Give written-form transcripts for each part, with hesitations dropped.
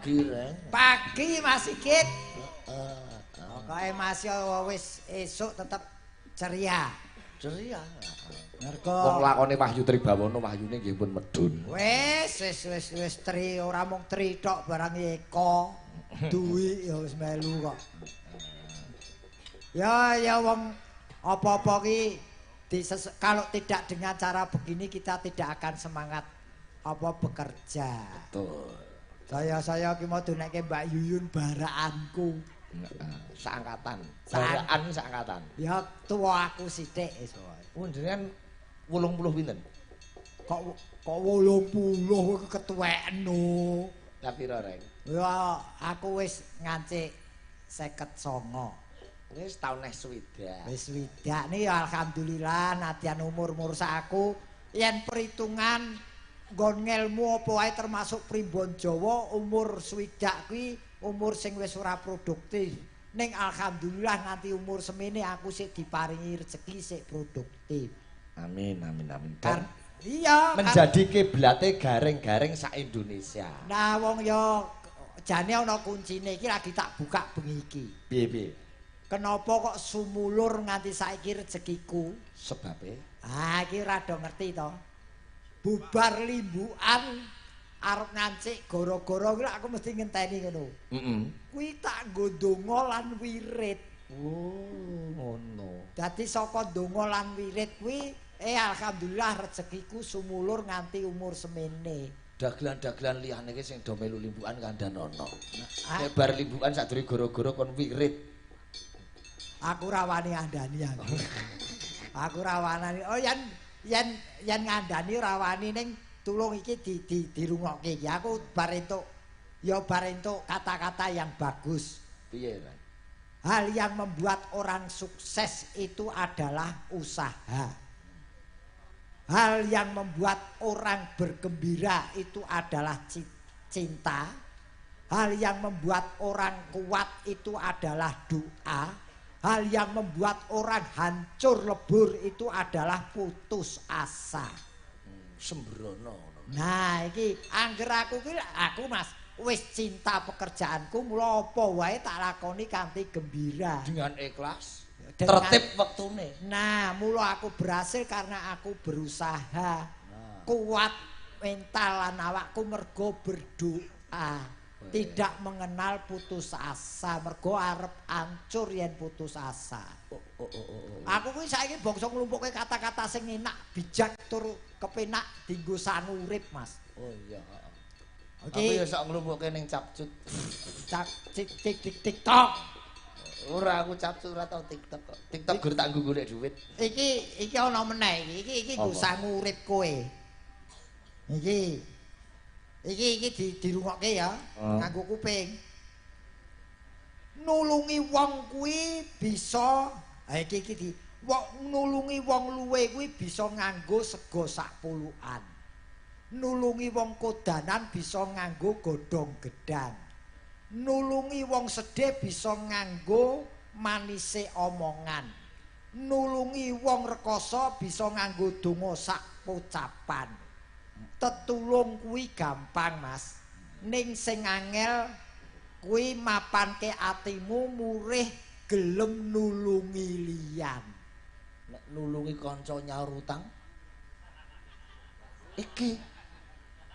Pagi, Reng. Pagi Mas Sigit. Pokoke Mas yo wis esuk tetep ceria. Ceria. Mergo wong lakone Wahyu Tribawana, wahyune nggih pun medun. Wis wis wis wis tri ora mung tri tok barang Eko. Duwi ya wis melu kok. Ya ya wong apa-apa ki kalau tidak dengan cara begini kita tidak akan semangat apa bekerja. Betul. Saya-saya ki mau donekke Mbak Yuyun barakanku. Heeh, saangkatan. Barakan saangkatan. Ya tuwa aku sithik wis pokoke. Oh, jenengan 80 pinten? Kok kok 80 ketuweken no. Lah pira, Reng? Ya aku wis ngancik 59. Wis taun neh swidak. Wis swidak nih ya alhamdulillah nadyan umur-umur sak aku yen perhitungan nggon ngelmu apa wae termasuk primbon Jawa umur swidak kuwi umur sing wis ora produktif. Ning alhamdulillah nganti umur semene aku sik diparingi rezeki sik produktif. Amin amin amin. Iya, menjadi kiblate gareng-gareng sak Indonesia. Nah wong ya jane ana kuncine iki lagi tak buka bengi iki. Piye-piye? Kenapa kok sumulur nganti saiki rezekiku? Sebabe? Ah iki ora do ngerti to. Bubar limbukan arep ngancik gara-gara kuwi aku mesti ngenteni ngono. Heeh. Kuwi tak nggo donga lan wirid. Oh, ngono. Dadi saka donga lan wirid kuwi alhamdulillah rezekiku sumulur nganti umur semene. Dagelan-dagelan liyane iki sing do melu limbukan kandhanono. Nek bar limbukan sadurunge gara-gara kon wirid. Aku ora wani ngandani aku. Aku ora wani. Oh yen yen yen ngandani ora wani ning tulung iki di di dirungokke iki. Aku bar entuk ya bar entuk kata-kata yang bagus. Piye, Reng? Hal yang membuat orang sukses itu adalah usaha. Hal yang membuat orang bergembira itu adalah cinta. Hal yang membuat orang kuat itu adalah doa. Hal yang membuat orang hancur lebur itu adalah putus asa. Sembrono. Nah, iki angger aku ki aku Mas wis cinta pekerjaanku mula apa wae tak lakoni kanthi gembira. Dengan ikhlas, dengan tertib wektune. Nah, mula aku berhasil karena aku berusaha. Nah. Kuat mental lan awakku mergo berdoa. Tidak mengenal putus asa, mergo arep ancur yen putus asa. Oh. Aku kuwi saiki bangsa nglumpukke kata-kata sing enak, bijak tur kepenak dienggo sangu urip, Mas. Oh iya. Oke. Aku ya sok nglumpukke ning capcut. Cap cik tik tik TikTok. Ora aku capcut ora tau TikTok kok. TikTok gur tak nggo golek duit. Iki iki ana meneh iki. Iki iki nggo sangu urip kowe. Iki. Iki iki dirungokke ya, nganggo kuping. Nulungi wong kuwi bisa, ha iki iki di wong nulungi wong luwe kuwi bisa nganggo sego sak pulukan. Nulungi wong kodanan bisa nganggo godhong gedang. Nulungi wong sedih bisa nganggo manise omongan. Nulungi wong rekoso bisa nganggo donga sak pocapan. Tetulung kuwi gampang, Mas. Ning sing angel kuwi mapanke atimu murih gelem nulungi liyan. Nek nulungi kanca nyaur utang iki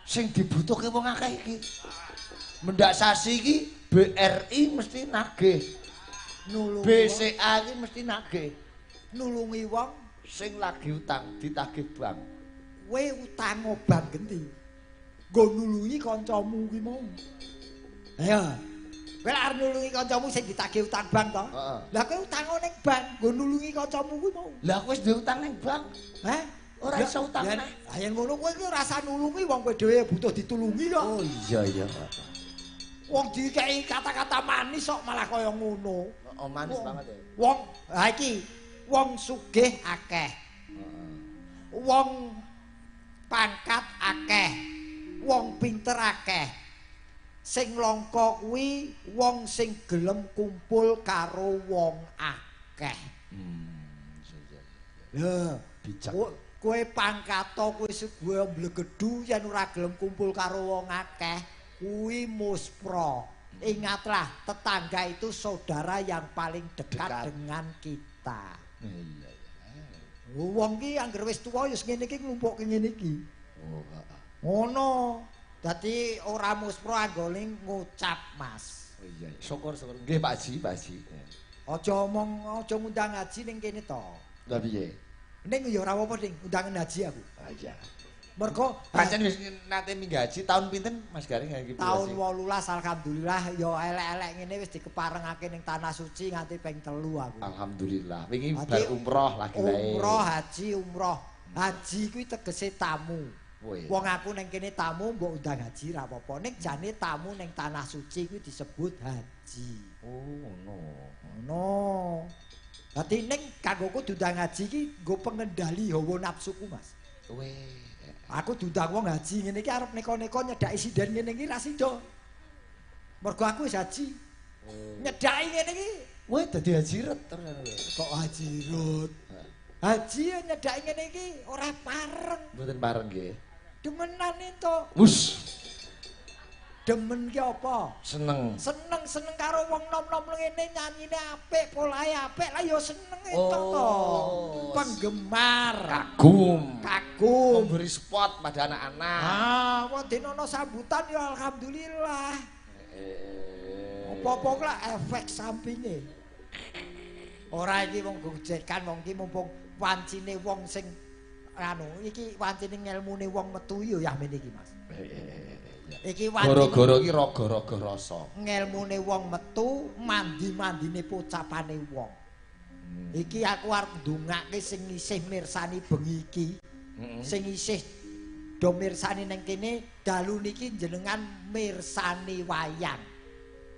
sing dibutuhke wong akeh iki. Mendak sasi iki BRI mesti nagih. Nulungi BCA iki mesti nagih. Nulungi wong sing lagi utang ditagih bank. Kowe utang bank genti. Nggo nulungi kancamu kuwi mau. Ayo. Kowe lak arep nulungi kancamu sing ditagih utang bank to? Heeh. Lah kowe utang ning bank nggo nulungi kancamu kuwi mau. Lah aku wis duwe utang ning bank. Hah? Ora iso utang neh. Lah yen ngono kowe iki ora usah nulungi wong kowe dhewe butuh ditulungi kok. Oh iya iya. Wong dikeki kata-kata manis kok malah kaya ngono. Oh manis banget ya. Wong ha iki wong sugih akeh. Heeh. Wong pangkat akeh, wong pinter akeh. Sing langka kuwi wong sing gelem kumpul karo wong akeh. Lho, bijak. Kowe pangkato kowe sebuah mblegedu yen ora gelem kumpul karo wong akeh. Kuwi muspro. Ingatlah, tetangga itu saudara yang paling dekat dengan kita. Iya iya. Wong ki anggere wis tuwa ya ngene iki nglumpukke ngene iki. Oh, heeh. Ngono. Dadi ora muspro anggone ngucap, Mas. Oh iya, iya. Syukur syukur. Nggih Pak Haji, Pak Haji. Aja omong, aja ngundang haji ning kene to. Lah piye? Ning ya ora apa-apa ning undangan haji aku. Ah iya. Mergo pancen wis nate minggah haji tahun pinten Mas Gareng iki? Tahun 18 alhamdulillah ya elek-elek ngene wis dikeparengake ning tanah suci nganti ping 3 aku. Alhamdulillah. Wingi bar umroh lagi wae. Umroh haji umroh. Haji kuwi tegese tamu. Wong aku ning kene tamu mbok undang haji ra apa-apa. Ning jane tamu ning tanah suci kuwi disebut haji. Oh ngono. Ngono. Dadi ning kanggoku diundang haji iki nggo pengendali hawa nafsuku, Mas. Weh. Aku diundang wong haji ngene iki arep neko-neko nyedhaki sinden ngene iki ra sida. Mergo aku wis haji. Nyedhaki ngene iki, weh dadi haji ret terus. Kok haji ret? Haji nyedhaki ngene iki ora pareng. Mboten pareng nggih. Demenan entuk. Wus. Demen ki apa? Seneng. Seneng-seneng karo wong nom-nom ngene nyanyine apik, polahe apik, lah ya seneng entuk to. Penggemar, kagum. Kagum. Memberi spot pada anak-anak. Ah, wong dene sambutan ya alhamdulillah. Apa-apa lah efek sampinge. Ora iki wong gojekan wong iki mumpung wancine wong sing anu iki wancine ngelmune wong metu ya yahmene iki, Mas. Iki gara-gara iki raga-raga rasa. Ngelmune wong metu, mandi-mandine pocapane wong. Iki aku arep ndongake sing isih mirsani bengi iki. Sing isih do mirsani ning kene dalu niki jenengan mirsani wayang.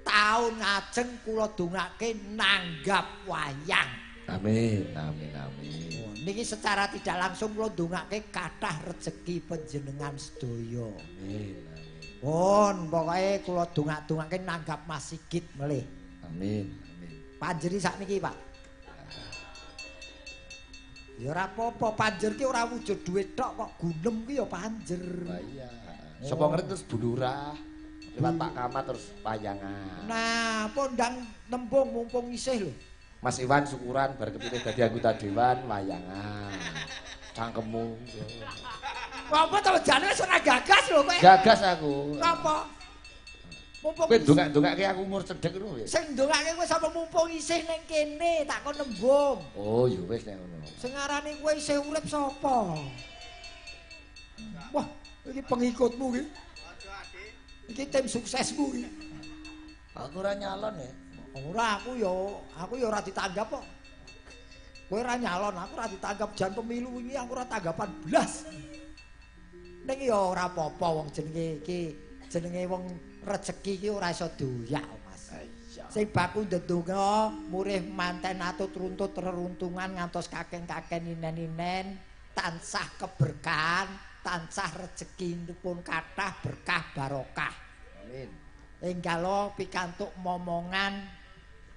Taun ngajeng kula dongake nanggap wayang. Amin, amin, amin. Niki secara tidak langsung kula ndongake kathah rejeki panjenengan sedaya. Amin. Pun pokoke kula dongak-dongake nanggap Mas Sigit melih. Amin, amin. Panjeri sakniki, Pak. Ya ora apa-apa, panjer ki ora wujud dhuwit tok kok gunem ki ya panjer. Lah iya. Sapa ngerti terus bulurah lewat Pak Camat terus payangan. Nah, pondang nembung mumpung isih lho. Mas Iwan syukuran bar kepilih dadi anggota dewan wayangan. Cangkemmu. Apa to jane wis ora gagas lho kowe. Gagas aku. Napa? Mumpung kowe ndongak-ndongake aku umur cedhek ngono ya. Sing ndongake kowe sapa mumpung isih ning kene tak kon nembung. Oh ya wis nek ngono. Sing ngarani kowe isih urip sapa? Wah, iki pengikutmu iki. Iki tim suksesmu iki. Aku ora nyalon ya. Ora aku ya ora ditanggap kok. Kowe ora nyalon, aku ora ditanggap jan pemilu wingi aku ora tanggapan blas. Ning ya ora apa-apa wong jenenge iki, jenenge wong rejeki iki ora iso doyak, Mas. Iya. Sing baku ndedonga murih manten atut runtut reruntungan ngantos kakeng-kaken ninen-ninen tansah keberkahan, tansah rezekinipun kathah berkah barokah. Amin. Enggalo pikantuk momongan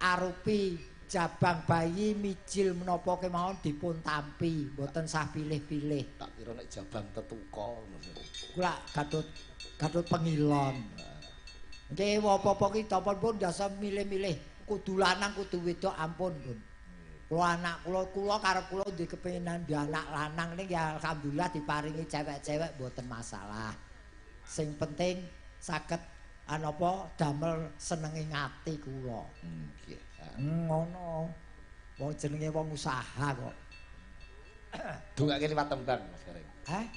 arupi jabang bayi mijil menapa kemawon dipun tampi, mboten sah pilih-pilih. Tak kira nek jabang tetuka ngono. Kula gadut pengilon. Nggih apa-apa ki pun ndasa milih-milih kudu lanang kudu wedok ampun, Pun. Kula anak kula kula karep kula ndek kepinginan ndek anak lanang ning ya alhamdulillah diparingi cewek-cewek mboten masalah. Sing penting saged anapa damel senenge ati kula. Nggih. Ngono. Wong jenenge wong usaha kok. Dongake liwat tembang Mas Gareng. Hah?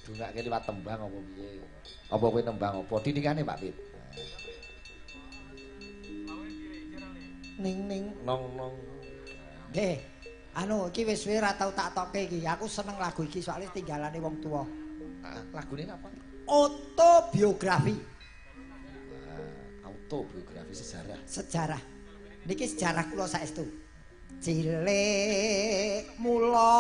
Dongake liwat tembang apa piye? Apa kowe nembang apa? Tinikane Pak Pit. Ning ning nong nong. Nggih. Anu iki wis suwe ra tau tak toke iki. Aku seneng lagu iki soalnya tinggalane wong tuwa. Lagune apa? Autobiografi. Autobiografi sejarah. Sejarah. Niki sejarah kula saestu. Cilik mula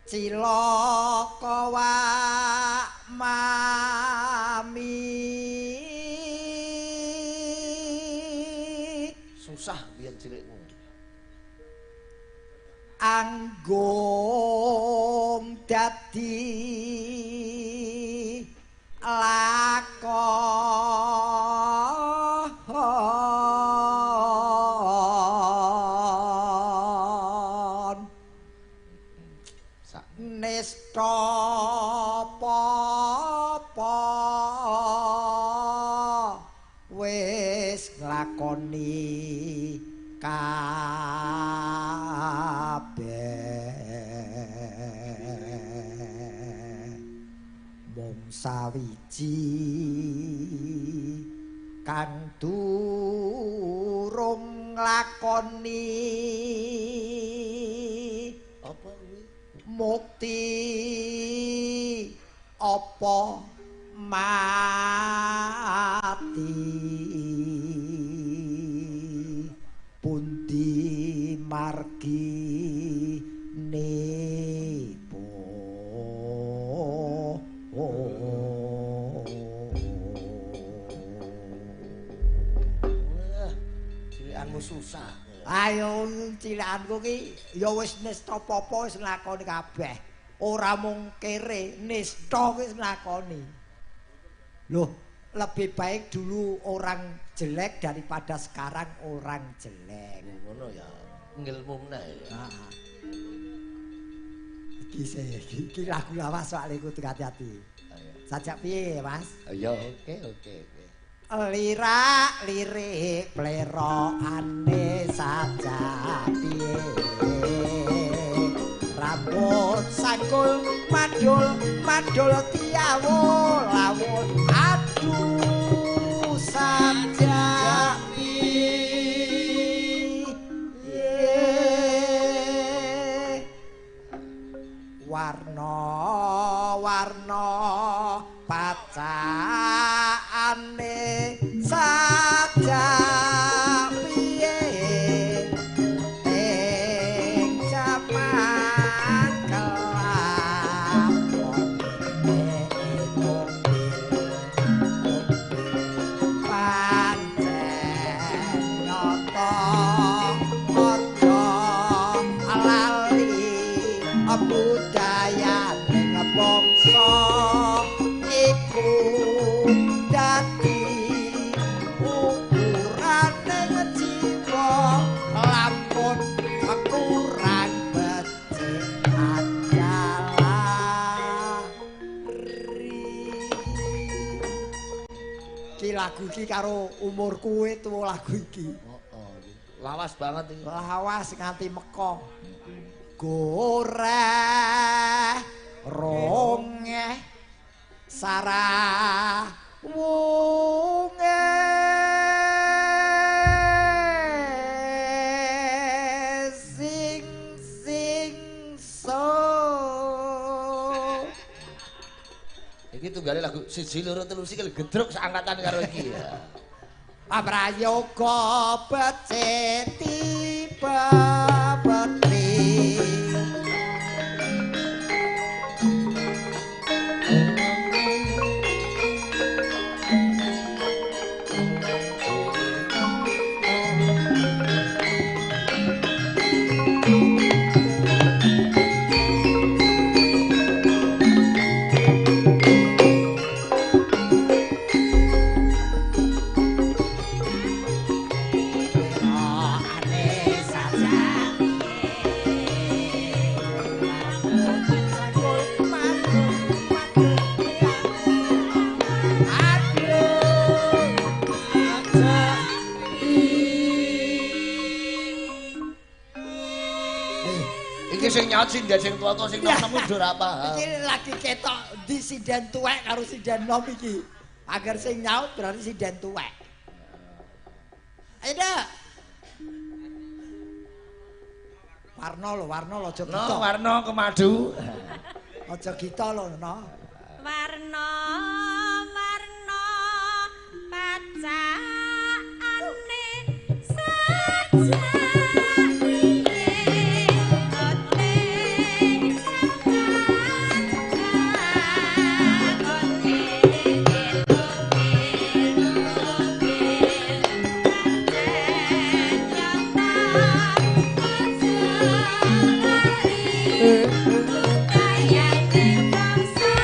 cilaka wak mami. Susah biyen cilikmu. Anggung dadi lakon nista apa wis nglakoni kabeh mung sawiji kang durung nglakoni apa kuwi mukti apa mati pundi margi nipo. Wah, cilikanmu susah. Ayo cilikanku ki ya wis nista apa wis nglakoni kabeh. Ora mung kere, nista wis nglakoni. Loh, lebih baik dulu orang jelek daripada sekarang orang jelek. Ngono ya, ngilmu meneh ya. Heeh. Iki sih, iki lagu lawas soalé kudu hati-hati. Sajak piye, Mas? Ya oke oke oke. Lirak lirik plerokane sajak piye. Rambut sanggul madul madul tiawul awul aduh sajak piye. Warna-warna pacakane sajak piye ing jaman kelakon pancen nyata aja lali budayane bangsa iku dadi ukurane jiwa lamun kurang becik adalah ri. Ki lagu iki karo umurku kuwi tuwa lagu iki. Heeh. Lawas banget iki. Lawas nganti mekong. Goreh rongeh sarawunge sing sing so. Iki tunggale lagu 1 2 3 sikil gedruk seangkatan karo iki ya. Prayoga becik tiba betri. Iki sing nyaut sinden sing tuwa sing nom-nom udah ora paham. Iki lagi ketok di sinden tuwek karo sinden nom iki. Agar sing nyaut berarti sinden tuwek. Ayo Dak. Warna lho, warna lho aja No, gita. warna kemadu. Aja gita lho, no. Warna warna pacakane sajak piye ing jaman lakone elok-elok pancen nyata aja lali budayane bangsa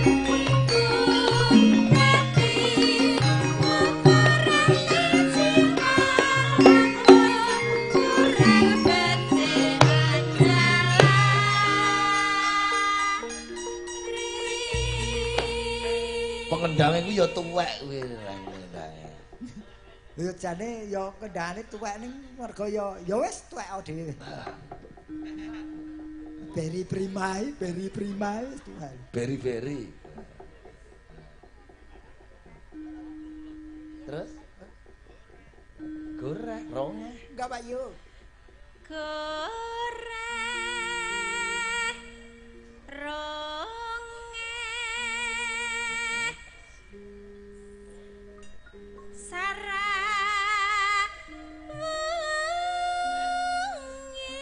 iku Kendange kuwi ya tuwek kuwi kendange. Ya jane ya kendangane tuwek ning mergo ya ya wis tuwek dhewe. Beri primai wis tuwek. Beri-beri. Terus goreh rongeh. Enggak Pak Yu. Goreh rongeh sarah wengi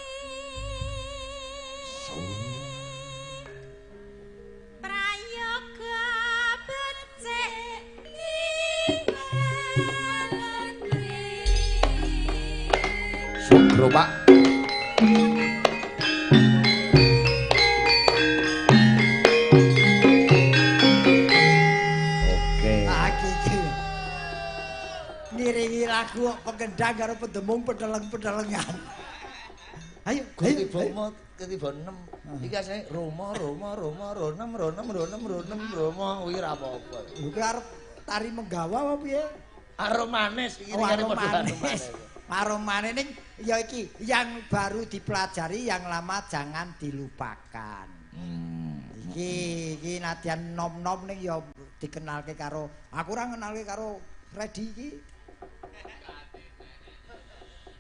prayoga becik Sugro Pak. Oke. Lagi iki. Ngiringi lagu kok pengendang karo pendemung pedeleng-pedelengan. Ayo, ayo. Ketiba ketiba 6. Iki asline Roma Roma Roma ro 6 ro 6 ro 6 ro 6 Roma kuwi ora apa-apa. Lho ki arep tari menggawa apa piye? Arum manis iki Oh, karo arum padha arum manis. manis. Arum manis ning ya iki yang baru dipelajari, yang lama jangan dilupakan. Iki iki nadyan nom-nom ning ya dikenalke karo aku ora ngenalke karo Freddy iki.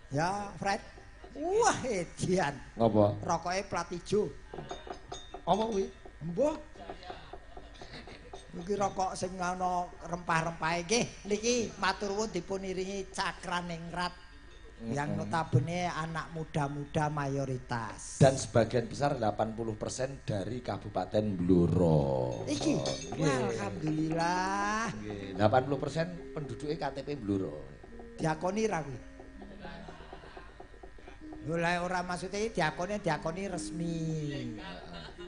Ya, Fred. Wah, edian. Ngopo? Rokoke plat ijo. Apa kuwi? Embuh. Iki rokok sing ana rempah-rempahe nggih. Niki matur nuwun dipun iringi Cakraningrat yang notabene anak muda-muda mayoritas. Dan sebagian besar 80% dari Kabupaten Blora. Iki, Nggih. alhamdulillah. Nggih, 80% penduduknya KTP Blora. Diakoni ra kuwi? Lho lah ora maksude diakoni diakoni resmi.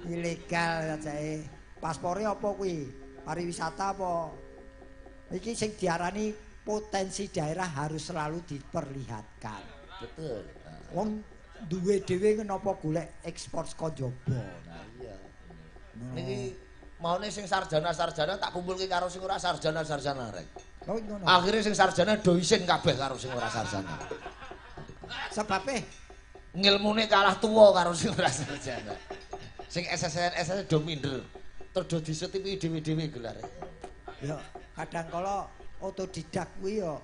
Ilegal jake. Paspore apa kuwi? Pariwisata apa? Iki sing diarani potensi daerah harus selalu diperlihatkan. Betul. Wong duwe dhewe kenapa golek ekspor saka njaba. Nah iya. Niki maune sing sarjana-sarjana tak kumpulke karo sing ora sarjana-sarjana rek. Oh ngono. Akhire sing sarjana do isin kabeh karo sing ora sarjana. Sebabe Ngilmune kalah tuwa karo sing ora sarjana. Sing SSN SSN do minder. Terus do disetipi dhewe-dhewe gelare. ya kadang kala otodidak kuwi ya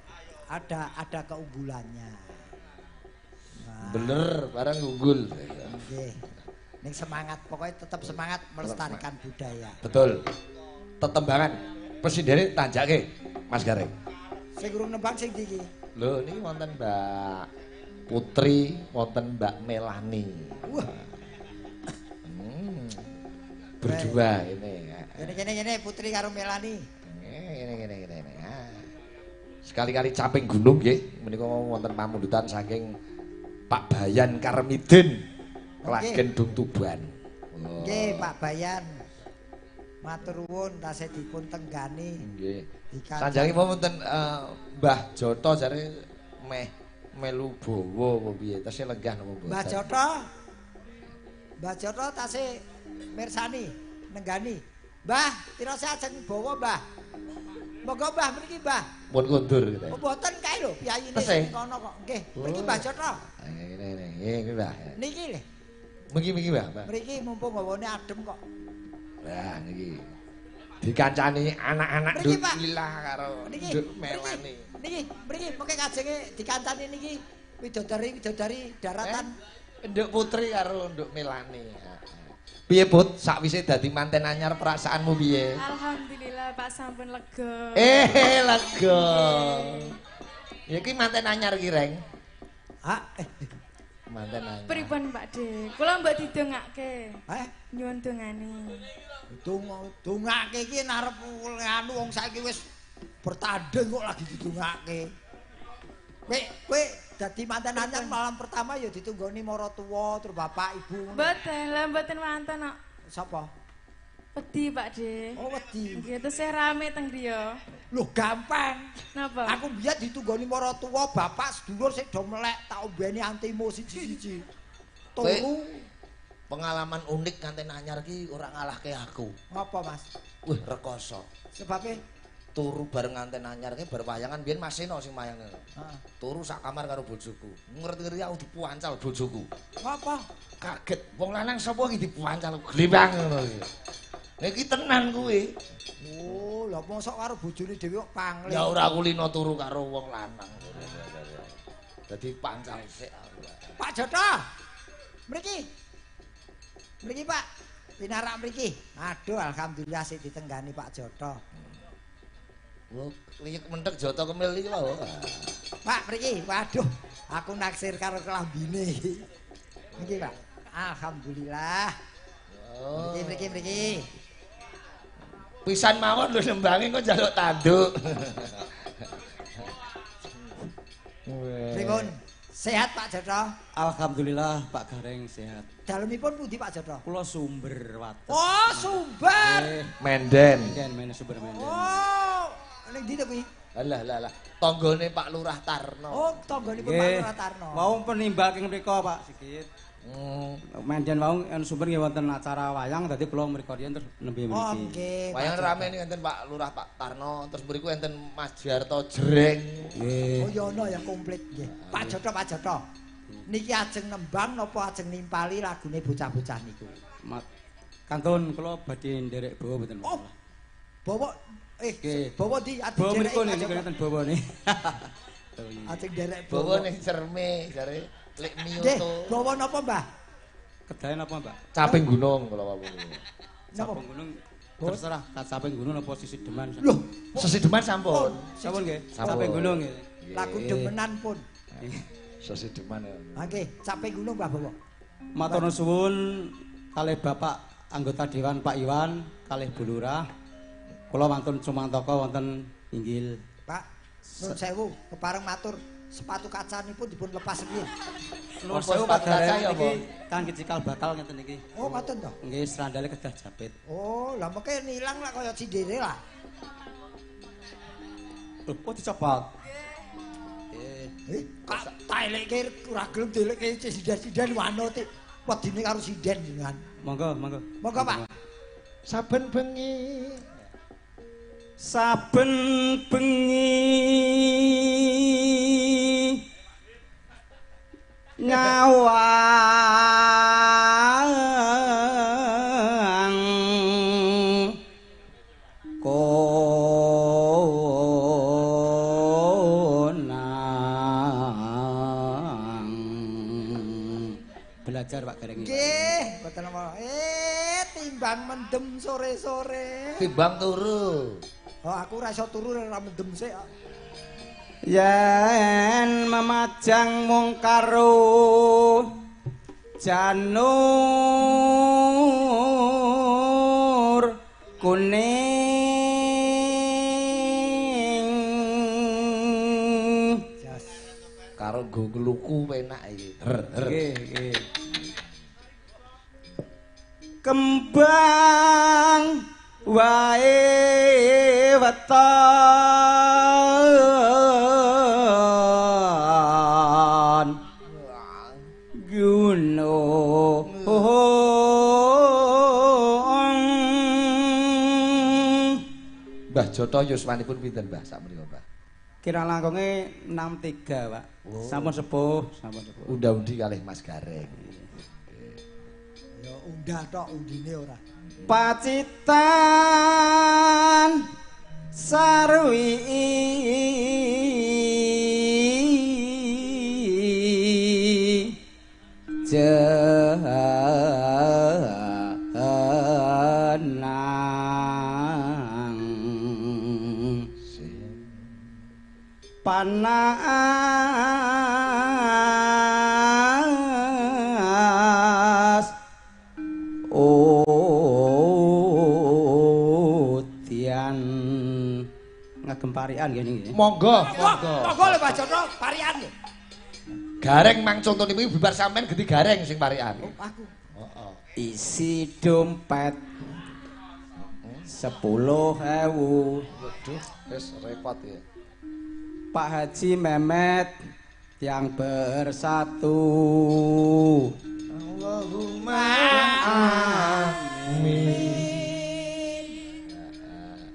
ada keunggulannya. Nah, Bener, barang unggul. nggih. Ning semangat pokoknya tetap semangat melestarikan budaya. Betul. Tetembangan presindene tanjake Mas Gareng. Sing urung nembang sing ndi iki? Lho niki wonten Mbak Putri, wonten Mbak Melani. Wah, Berdua ini. kene kene kene Putri karo Melani. Ngene ngene ngene ngene. Sekali-kali caping gunung nggih, menika wonten pamundutan saking Pak Bayan Karmidin Klagen Dung Tuban. Nggih, Pak Bayan. Matur nuwun tasih dipun tenggani. Nggih. Dikancani. Sanjangipun wonten Mbah Joto jare meh melu bawa apa piye? Tesih lenggah napa mboten? Mbah Joto. Mbah Joto tasih mirsani nenggani. Mbah, tirose ajeng bawa, Mbah. Monggo Mbah mriki, Mbah. Pun kondur gitu. Oh, mboten kae lho piyayine Tesih? sing kono kok. Nggih, mriki Mbah Joto. Ngene ngene. Nggih, Mbah. Niki lho. Mriki mriki Mbah. Mbah. Mriki mumpung hawane adem kok. Lah niki. Dikancani anak-anak Mriki, Nduk Pak. Lila karo Niki, Nduk mriki. Melani. Niki, mriki mengke kajenge dikancani niki widodari-widodari daratan. Nduk Putri karo Nduk Melani. Piye Put, sakwise dadi manten anyar perasaanmu piye? Alhamdulillah Pak sampun lega. Lega. Ya iki manten anyar ki, Reng. Ah, Manten anyar. Pripun Pak De? Kula mbok didongake. eh, Nyuwun dongane. dongake iki arep anu wong saiki wis bertanding kok lagi didongake. Kowe kowe dadi manten anyar malam pertama ya ditunggoni maratuwa terus bapak ibu ngono. Mboten, lah mboten wonten kok. Sapa? Wedi Pak De. Oh wedi. Nggih, tesih rame teng griya. Loh gampang. Napa? Aku biyen ditunggoni maratuwa bapak sedulur sing do melek tak ombeni antimo siji-siji. Turu. Pengalaman unik nganten anyar ki ora ngalahke aku. Ngapa, Mas? Wih, rekoso. Sebabe turu bareng nganten anyar ki bar wayangan biyen Mas Seno sing mayang. Heeh. Turu sak kamar karo bojoku. Ngerti-ngerti aku dipuancal bojoku. Ngapa? Kaget. Wong lanang sapa iki dipuancal glembang ngono iki. Nek iki tenan kuwi. Oh, lha mosok karo bojone dhewe kok pangling. Ya ora kulino turu karo wong lanang. Dadi pancal sik aku. Pak Joto. Mriki. Mriki, Pak. Pinarak mriki. Aduh, alhamdulillah sik ditenggani Pak Joto. Wah, liyek mentek Joto kemil iki lho. Pak, mriki. Waduh, aku naksir karo klambine iki. Mriki, Pak. Alhamdulillah. Oh. Mriki, mriki, mriki. Pisan mawon lho nembange kok njaluk tanduk. Pripun? Sehat Pak Joto? Alhamdulillah Pak Gareng sehat. Dalemipun pundi Pak Joto? Kula Sumber Wates. Oh, Sumber. Menden. Menden, men Sumber Menden. Oh, ning ndi to kuwi? Alah lah lah, tanggane Pak Lurah Tarno. Oh, tangganipun Pak Lurah Tarno. Wau penimbal ing mriku Pak Sigit. Menden wau enten Sumber nggih wonten acara wayang dadi kula mriku riyen terus nembe mriki. Oh, nggih. Wayang rame niku enten Pak Lurah Pak Tarno, terus mriku enten Mas Jiarto Jreng. Nggih. Oh, ya ono ya komplit nggih. Pak Joto, Pak Joto. Niki ajeng nembang napa ajeng nimpali lagune bocah-bocah niku? Kantun kula badhe nderek bawa mboten. Oh. Bawa bawa ndi ajeng bawa mriku niku enten bawane. Ajeng nderek bawa ning cerme jare Lek Mioto. Bawa napa, Mbah? Kedahe napa, Mbak? Caping gunung kula wau. Caping gunung terserah, caping gunung napa sisi deman. Loh, sisi deman sampun. Sampun nggih. Caping gunung nggih. Lagu demenan pun. Sisi deman. Ha nggih, caping gunung Mbah bawa. Matur nuwun kalih Bapak anggota Dewan Pak Iwan, kalih Bu Lurah. Kula wantun sumantaka wonten inggil. Pak, nuwun sewu kepareng matur. Sepatu kacanipun dipun lepas riyin. Nuwun sewu Pak Gareng niki kangge cikal bakal ngeten niki. Oh, ngoten to? Nggih, sandale kedah japit. Oh, lah mengke nilang lah kaya cindere lah. Lho, kok dicopot? Nggih. Kak taelekke ora gelem dielekke sinden-sinden wanut wedine karo sinden jenengan. Monggo, monggo. Monggo, Pak. Saben bengi. Saben bengi nyawang konang. Belajar Pak Gareng. Nggih, mboten napa. Timbang mendem sore-sore. Timbang turu. Oh, aku ora iso turu ora mendem sik. Yen memajang mung karo janur kuning. Karo nggo ngluku penak iki. Nggih, nggih. Kembang wae weton gunung. Mbah Joto yuswanipun pinten Mbah sakmenika Mbah? Kira langkunge 63 Pak. Oh. Sampun sepuh, sampun sepuh. Unda-undi kalih Mas Gareng. Ya undah tok undine ora. Pacitan sarwi jenang panas udian ngagem parian nggih niki. Monggo, monggo. Monggo lho Pak Jono, parian nggih. Gareng mang contonipun bibar sampean genti gareng sing parian. Oh, aku. Heeh. Isi dompet 10.000. Waduh, wis repot ya. Pak Haji Memet yang bersatu. Allahumma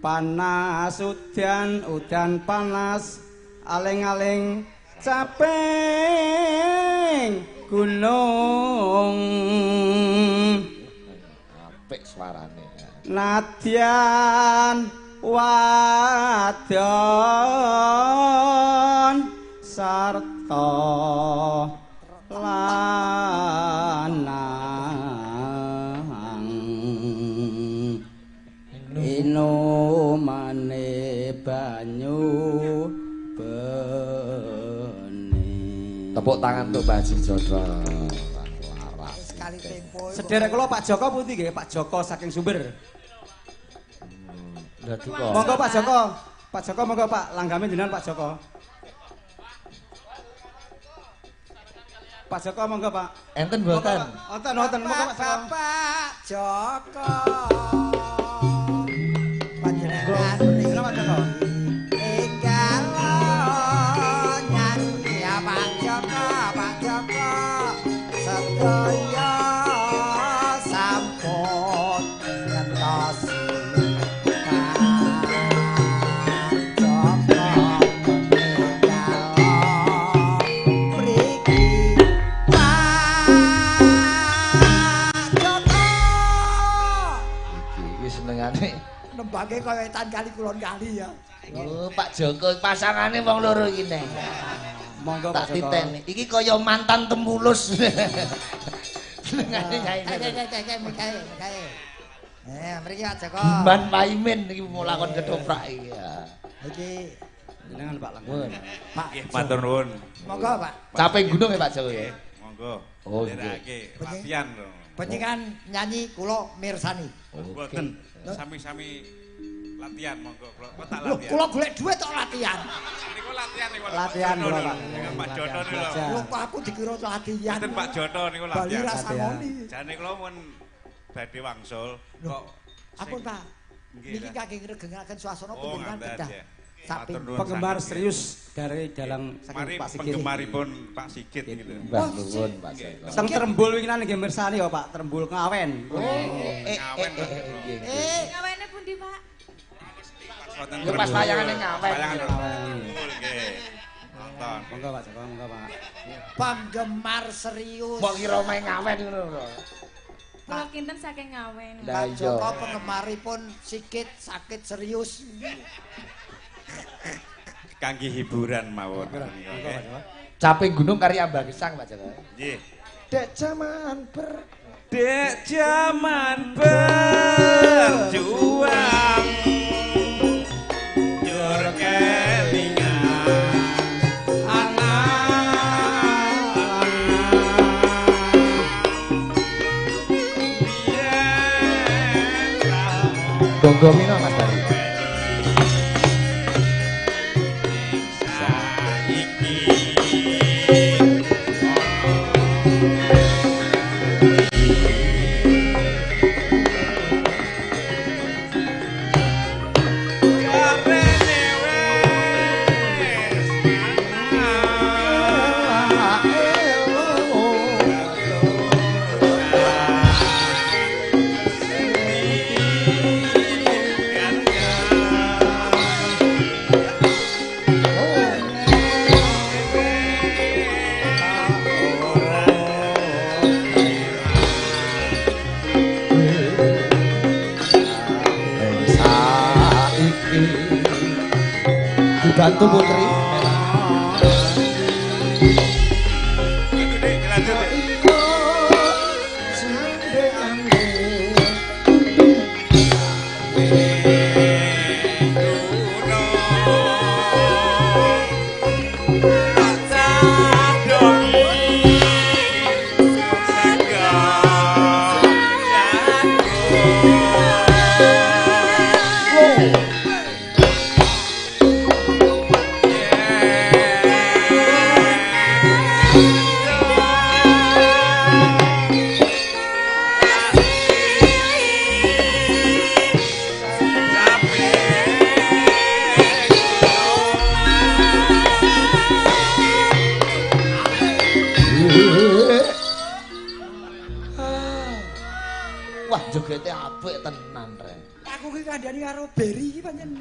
Panas udan, udan panas, aling-aling caping gunung. Apik suarane. Nadyan wadon sarta lanang inumane banyu bening. Tepuk tangan untuk Mbah Haji Jodro. Sekali tempo. Sederek kula Pak Joko pundi nggih? Pak Joko saking Sumber. Lha duka. Monggo Pak Joko. Pak Joko monggo Pak, langgame jenengan Pak Joko. Pak Joko monggo Pak. Enten mboten? Wonten wonten monggo Pak Joko. Bapak Joko. Panjenengan Jenengan Pak Joko. enggal nyanyi ya Pak Joko, Pak Joko. Sedaya sampun ngentosi Pak Joko enggal mriki. Pak Joko. Iki iki senengane Nembake kaya etan kali kulon kali ya. Oh, Pak Joko pasangane wong loro iki neh. Monggo Tak Pak Joko. titeni. Iki kaya mantan temulus. Senengane nyanyi. Kae. Eh, mriki Pak Joko. Giman Paimin iki mau lakon ketoprak iki ya. Iki Jenengan Pak langgam. Pak. Nggih, matur nuwun. Monggo Pak. Caping gunung ya Pak Joko ya. Monggo. Oh, nggih. Nderekake latihan lho. Panjenengan nyanyi kula mirsani. Mboten sami-sami latihan monggo. Kula tak Lho, latihan. kula golek duit kok latihan. Niku latihan niku. Latihan Pak kula, Joto Pak. niku. Niku Pak Joto niku lho. Belajar. Lho kok aku dikira latihan. Mboten Pak Joto niku Bali latihan. ra sangoni. Jane kula mun badhe wangsul kok Ampun Pak. Nggih, Niki lah. kangge ngregengaken suasana Oh, panjenengan ngaten, kedah. ya. Saping. Matur nuwun Penggemar sanget, serius dari dalang saking Mari Pak Sigit. penggemaripun Pak Sigit gitu. Mbah nuwun Pak Joko. Teng Trembul winginan nggih mirsani ya Pak, Trembul Ngawen. Eh Ngawen eh Pak eh Joko. nggih. Eh, Ngawene pundi, Pak? Wonten Ya pas Trembul. wayangane Ngawen. Wayangan Ngawen. Trembul nggih. Nonton. Monggo Pak Joko, monggo Pak. penggemar serius. Mbok kira main ngawen ngono lho. Kula kinten saking Ngawen. Lah Pak iya. Joko penggemaripun Sigit sakit serius. Kangge hiburan mawon. Monggo Pak Joko. Caping gunung karya Mbah Gesang Pak Joko. Nggih. Dek jaman ber Dek jaman berjuang jur kelingan anak biyen Gonggo Mino Mas Bari. saiki. Jarene wis Saiki dibantu Putri. Gitu, Dik, lanjut, Dik. Wah, jogete apik tenan, Rek. Aku ki kandhani karo Beri iki pancen.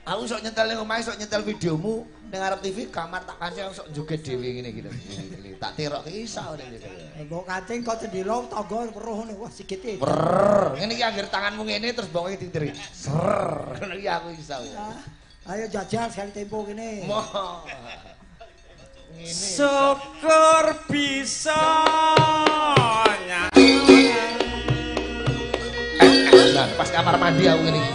Aku sok nyetel ning omahe, sok nyetel videomu ning ngarep TV kamar tak kancing sok joget dhewe ngene iki lho. Tak tirokke iso ngene iki. Mbok kancing kok cendela tangga weruh ngene. Wah sigite. Brrr, ngene iki anggere tanganmu ngene terus mboke ditiri. Srrr, ngono iki aku iso. Ayo jajal sekali tempo kene. Syukur bisa nah, pas kamar mandi aku ngene iki.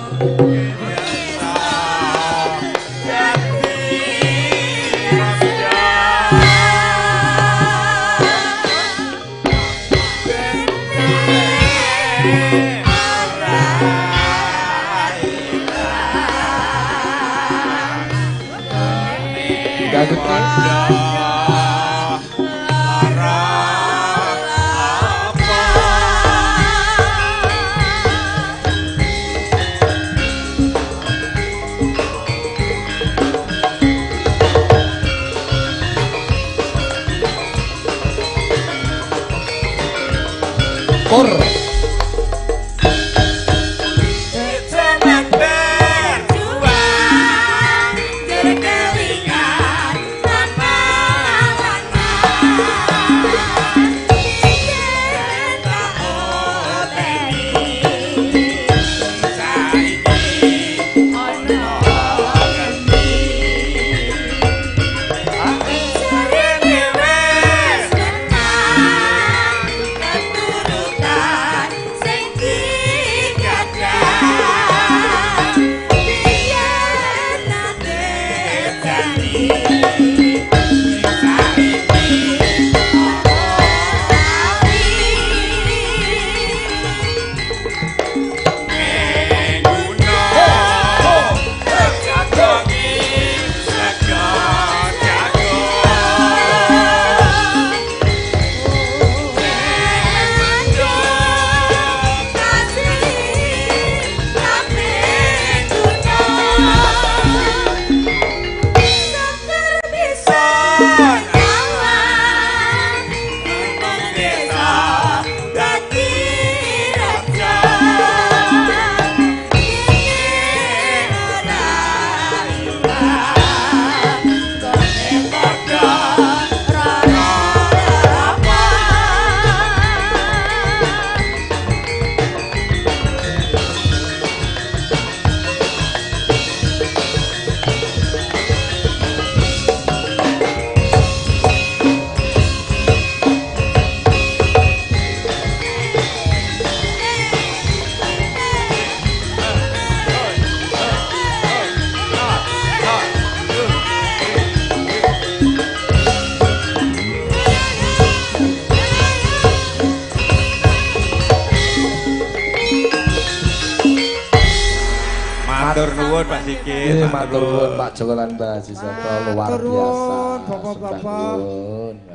Matur nuwun Pak Sigit, matur nuwun Pak Joko lan Mbak Haji Soto, luar biasa. Bapak-bapak.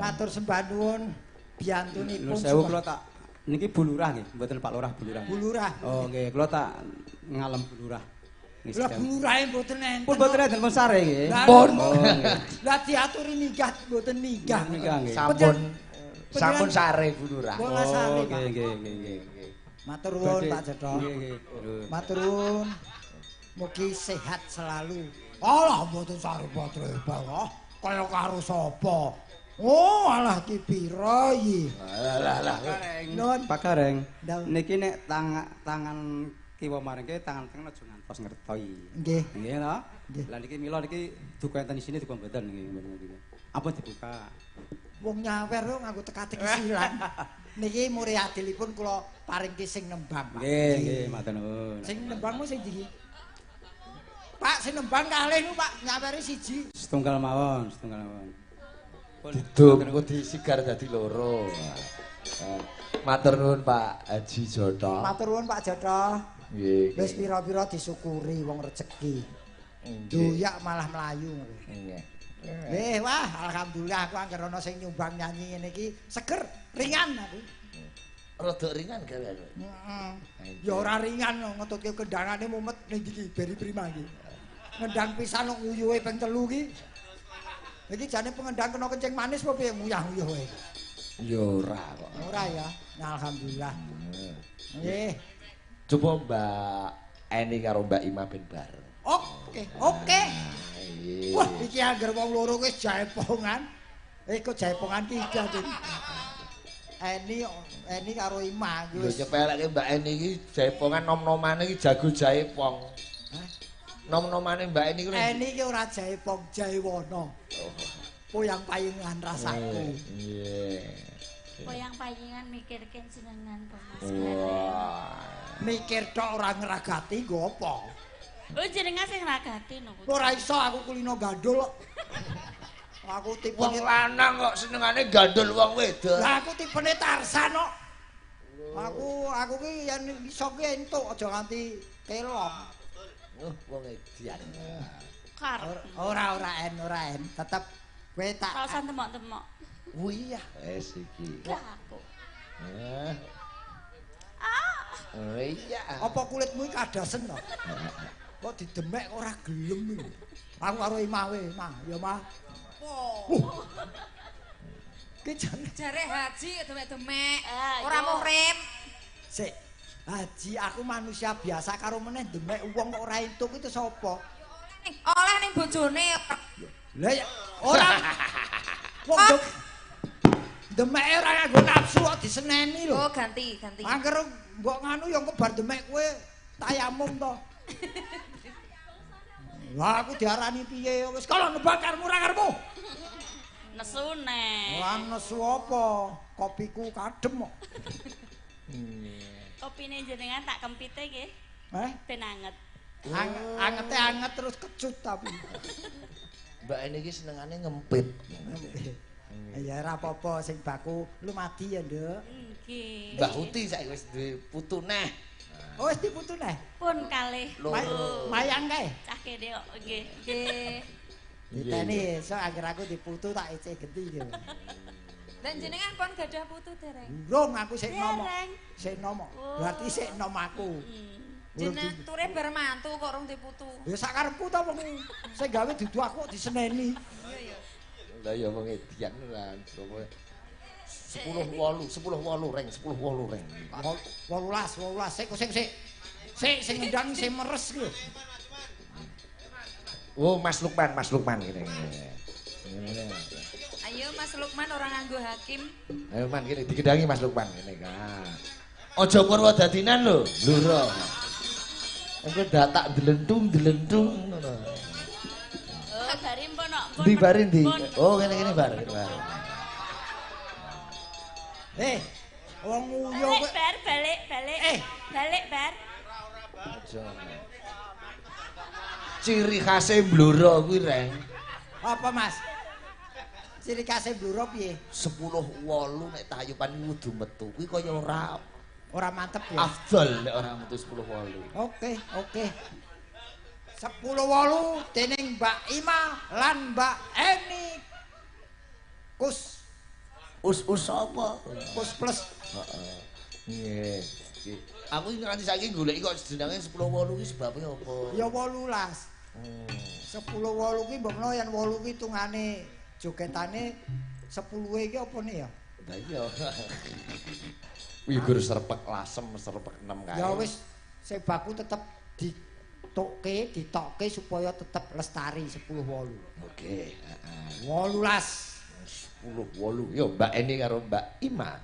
Matur sembah nuwun biyantunipun. Sewu kula tak niki Bu Lurah nggih, mboten Pak Lurah, Bu Lurah. Bu Lurah. Oh nggih, kula tak ngalem Bu Lurah. Lah Bu Lurahe mboten enten. Pun mboten enten pun sare nggih. Pun. Lah diaturi minggah mboten minggah. Sampun sampun sare Bu Lurah. Oh nggih nggih nggih. Matur nuwun Pak Joko. Nggih nggih. Matur nuwun. Mugi sehat selalu. Alah mboten sare patrebal. Kaya karo sapa? Oh, alah ki pira iki? Alah alah. Nuwun Pak Gareng. Niki nek tangan kiwa maringke tangan tengen aja ngantos ngertoi. Nggih. Nggih to? Lah niki mila niki duka enten isine duka mboten nggih mboten niki. Apa dibuka? Wong nyawer kok nganggo teka-teki silang. Niki muri adilipun kula paringke sing nembang, Pak. Nggih, nggih, matur nuwun. Sing nembangmu sing ndi? Pak, sing nembang kalih niku Pak, nyawere siji. Setunggal mawon, setunggal mawon. Didum engko disigar dadi loro. Matur nuwun Pak Haji Joto. Matur nuwun Pak Joto. Nggih. Wis pira-pira disyukuri wong rejeki. Doyak malah mlayu. Nggih. Nggih, wah alhamdulillah aku anggere ana sing nyumbang nyanyi ngene iki seger, ringan aku. Rada ringan gawe aku. Heeh. Ya ora ringan ngetutke kendangane mumet ning iki Beri Prima iki. Ngendang pisan kok nguyuhe ping 3 iki. Iki jane pengendang kena kencing manis apa piye nguyah-nguyuh wae. Ya ora kok. Ora ya. Nah, alhamdulillah. Nggih. Coba Mbak Eni karo Mbak Ima ben bareng. Oke, oke. Iya. Wah, iki angger wong loro wis jaipongan. Kok jaipongan tiga iki. Eni karo Ima iki Lho wis. nyepeleke Mbak Eni iki jaipongan nom-nomane iki jago jaipong. Hah? Nom-nomane Mbak Eni kuwi Eni iki ora jaipong, jaiwono. Poyang payingan rasaku. Iya. Poyang payingan mikirke jenengan po Mas Gareng. Wah. Mikir tok ora ngragati nggo apa? Oh jenengan sing ngragati no. Ora iso aku kulino gandul kok. Aku Wong tipene lanang kok senengane gandul wong wedok. Lah aku tipene Tarsan kok. Aku ki yen iso ki entuk aja nganti kelong. Oh, wong edian. Kar. Ora ora en ora en, tetep kowe tak Ora usah temok-temok. Oh iya. Wes iki. Lah aku. Eh. Oh iya. Apa kulitmu iki kadasen to? Kok didemek ora gelem iki. Aku karo Imah we, Mah, ya Mah. Oh. Ki jan Jare haji demek-demek, Ah, ora yo. muhrim. sik. Haji aku manusia biasa karo meneh demek wong kok ora entuk itu sapa? Oleh ning bojone. Lah ya ora wong demeke ora nganggo nafsu kok diseneni lho. Oh, ganti, ganti. Angger mbok nganu ya engko bar demek kowe tayamum to. Lah aku diarani piye wis kalau nebak karmu ora karmu. Nesune. Lah nesu apa? Kopiku kadem kok. Kopine jenengan tak kempite nggih. Eh? Ben anget. Angete anget terus kecut tapi. Mbak Eni iki senengane ngempit. Ya ora apa-apa sing baku lumadi ya, Nduk. Nggih. Mbah Uti saiki wis duwe putu neh. Oh wis diputu neh. Pun kalih. Loro. Mayang kae. Cah kene kok nggih. Nggih. Diteni esuk anggere aku diputu tak ece genti iki. Lah jenengan pun gadah putu dereng. Durung aku sik nomo. Dereng. Sik nomo. Oh. Berarti sik nom aku. Durung Jeneng ture bar mantu kok rong diputu. Ya sakarepku ta wong sing gawe dudu aku kok diseneni. Iya ya. Lah ya wong edian lah. 10 8, 10 8 reng, 10 8 reng. 18, 18 sik sik sik. Sik sing ngendang sing meres ki lho. Oh, Mas Lukman, Mas Lukman ngene. Ngene. Ayo Mas Lukman ora nganggo hakim. Ayo Man kene digendangi Mas Lukman ngene ka. Aja Purwodadinan lho, Bluro. Engko datak dlentung-dlentung ngono. Oh, bari mpun kok. Ndi bari ndi? Oh, kene-kene bar, kene bar. Eh, wong nguyo Balik kowe. bar, balik, balik. Eh. Balik bar. Aja. Ciri khase Bluro kuwi reng. Apa Mas? Ciri khase Bluro piye? 10 8 nek tayupan kudu metu. Kuwi kaya ora Ora mantep ya. afdol nek ora metu 10 8. Oke, oke. 10 8 dening Mbak Ima lan Mbak Eni Kus Us-us apa? Kus plus. Heeh. Nggih. Aku nganti saiki goleki kok jenenge 10 8 kuwi sebabe apa? Ya 18. 10 8 kuwi mbok menawa yen 8 kuwi hitungane jogetane 10 iki apa nih ya? Lah iya. Kuwi gur serpek lasem, serpek 6 kae. Ya wis sing baku tetep ditokke, ditokke supaya tetep lestari 10 8. Oke, heeh. 18. 10 8. Yo Mbak Eni karo Mbak Ima.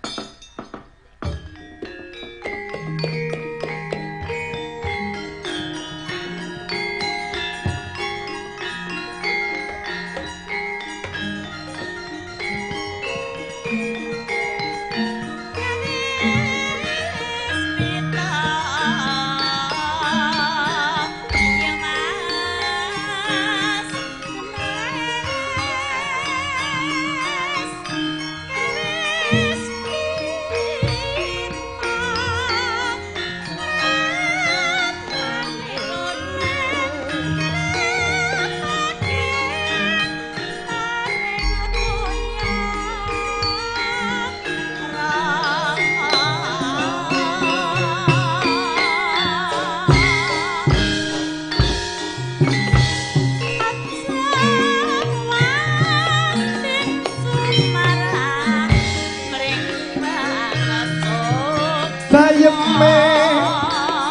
Bayeme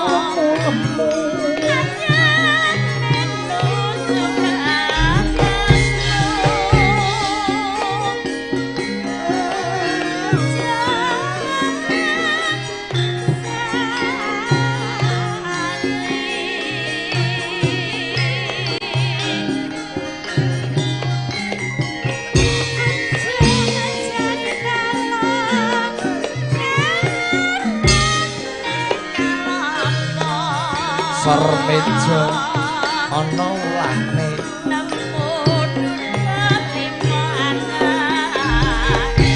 lemu-lemu. Ngisor meja ana ulane. Nemu duda lima anake.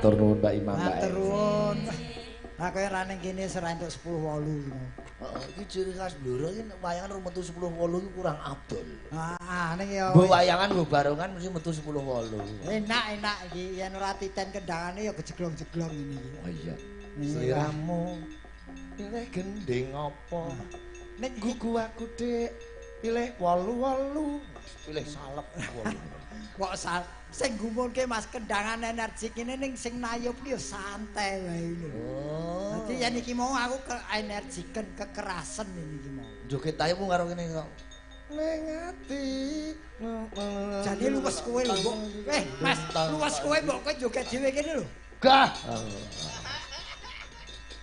Matur nuwun Mbak Imam Mbak. Matur nuwun. Lah kowe ra ning kene ora entuk 10-8 iki. Heeh, iki ciri khas Blora iki nek wayangan rung metu 10-8 iki kurang abdol. Ah, ning ya. Mbok wayangan nggo barongan mesti metu 10-8. Enak-enak iki yen ora titen kendangane ya kejeglong-jeglong ini iki. Oh iya. Sliramu pilih gending apa? Nek gugu aku Dik, pilih 8-8, pilih salep 8. Kok sing gumunke Mas kendangan energik ini ning sing nayub ki ya santai wae lho. Oh. Dadi yen iki mau aku keenerjiken, kekerasen ini iki mau. Joget tae mung karo kene kok. Ning ati. Jane luwes kowe lho, Mbok. Mas, luwes kowe mbok kowe joget dhewe kene lho. Gah.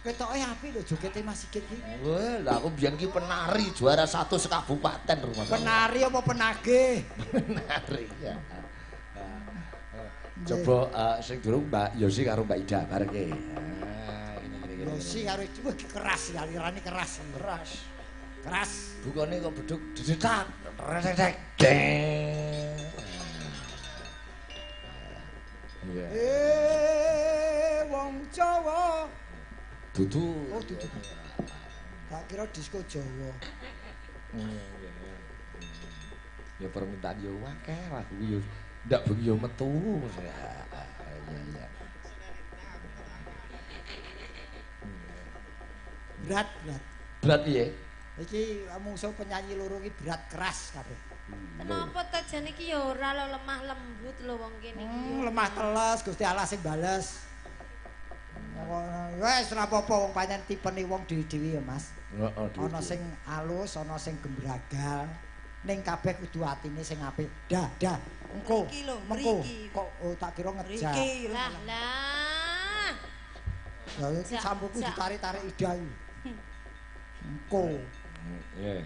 Ketoke apik lho jogete Mas Sigit iki. Wah, lah aku biyen ki penari juara 1 sekabupaten rumah. Penari apa penagih? Penari ya. Coba sing durung Mbak Yosi karo Mbak Ida bareng. Ah, ngene. Yosi karo Ida keras alirane keras. Keras. Keras. Bukane kok beduk dedetak, retek. Deng. Iya. Wong Jawa. Dudu. Oh, dudu. Tak kira disko Jawa. Ya permintaan yo akeh lagu yo ndak bengi yo metu. Iya iya. Berat, berat. Berat piye? Iki mungsuh penyanyi loro iki berat keras kabeh. Kenapa to jane iki ya ora lho lemah lembut lho wong kene iki. Lemah teles Gusti Allah sing bales. Wes ora apa-apa wong pancen tipene wong dhewe-dhewe ya Mas. Heeh, ana sing alus, ana sing gembragal. Ning kabeh kudu atine sing apik. Dah, dah. Engko. Mengko kok tak kira ngejak. Lah, lah. Lah iki sampuku ditarik-tarik Ida iki. Engko. Nggih.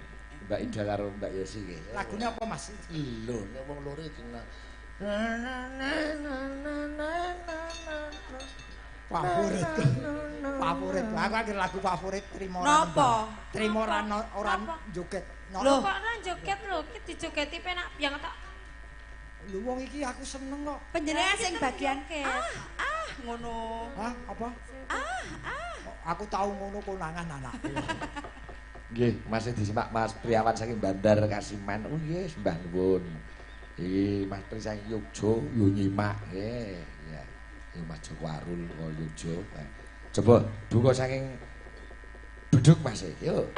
Mbak Ida karo Mbak Yosi iki. Lagune apa Mas? Lho, nek wong loro iki na. Favorit. Favorit. Aku akhir lagu favorit trimo. Napa? Trimo ora ora joget. Lho kok ora joget lho, iki dijogeti penak biang tak. Lho wong iki aku seneng kok. Panjenengan sing bagian ah ngono. Hah, apa? Ah ah. Aku tau ngono konangan anakku. Nggih, masih disimak Mas Priawan saking Bandar Kasiman. Oh nggih, sembah nuwun. Iki Mas Pri saking Yogya yo nyimak nggih. Ya. Yo Mas Joko Arul kok Yogya. Coba buka saking duduk Mas. Yuk.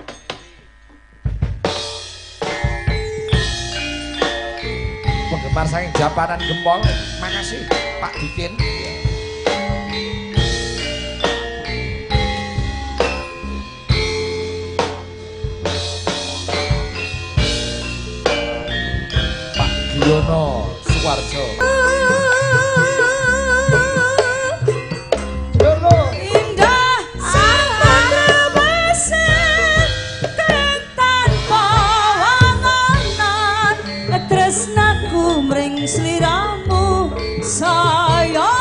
Penggemar saking Japanan Gempol, makasih Pak Dikin. Pak Giono Suwarjo. Sliramu saya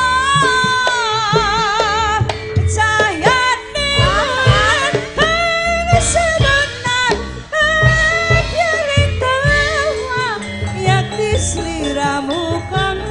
cahyaning semenan piring tawa yakti sliramu kang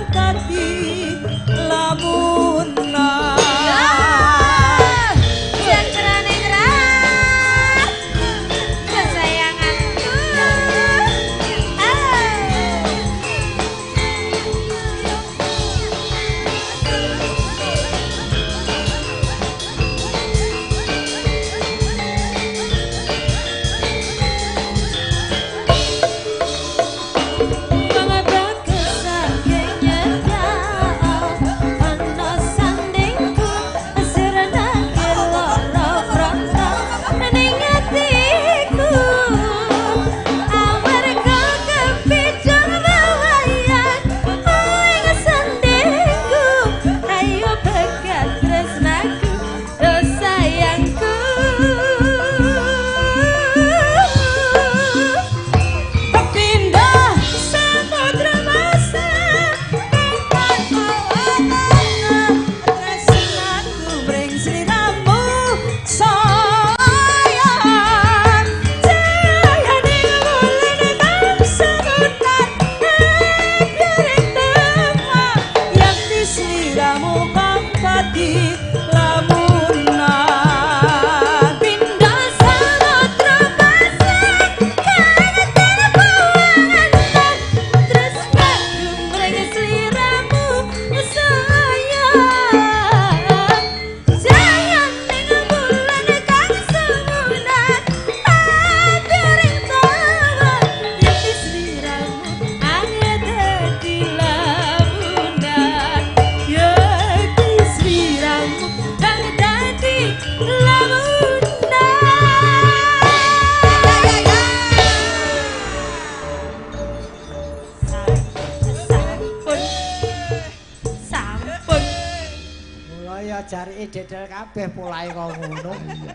ya jarike dedel kabeh polahe kok ngono. Iya.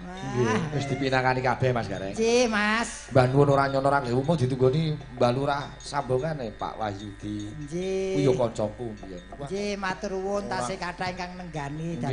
Nggih, wis dipinangani kabeh Mas Gareng. Nggih, Mas. Mbah nuwun ora nyono ora ngewu ditunggoni Mbah Lurah sambungane Pak Wahyudi. Nggih. Kuwi yo kancaku mbiyen. Nggih, matur nuwun tasih kathah ingkang nenggani.